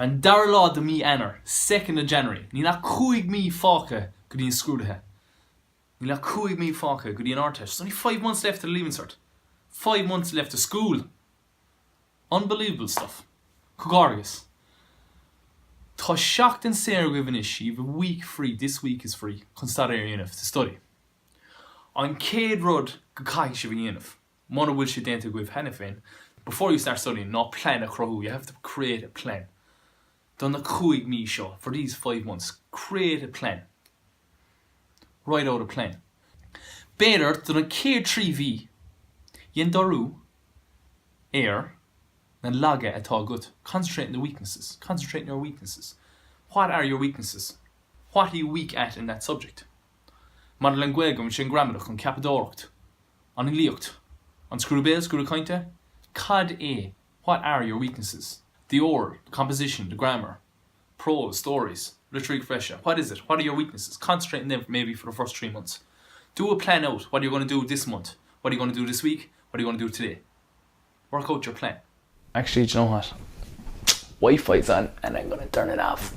An dara lá de mí Eanáir, second of January, níl ach 5 mí fágtha go dtí an scrúduithe. Níl ach 5 mí fágtha go dtí an Ardteist. There's only 5 months left to the Leaving Cert. 5 months left to school! Unbelievable stuff. Comhghairdeas. Tá seachtain saor agaibh anois, you've a week free, this week is free, chun staidéar a dhéanamh, to study. An chéad rud go caithfidh sibh a dhéanamh, muna bhfuil sé déanta agaibh cheana féin, before you start studying, ná plean a chruthú, you have to create a plan. Do na 5 mí seo, for these 5 months, create a plan. Write out a plan. B'fhéidir do na chéad 3 mhí, déan díriú ar na laigí atá agat, concentrate on the weaknesses, concentrate on your weaknesses. What are your weaknesses? What are you weak at in that subject? Maidir le an Ghaeilge, an bhfuil sé an gramadach, an ceapadóireacht, an fhilíocht, an scrúdú béil, scrúdú cainte? Cad é, what are your weaknesses? The oral, the composition, the grammar, prose, stories, litríocht bhreise, what is it? What are your weaknesses? Concentrate on them maybe for the first 3 months. Do a plan out, what are you going to do this month? What are you going to do this week? What are you going to do today? Work out your plan. Actually, do you know what? Wi-Fi's on and I'm going to turn it off.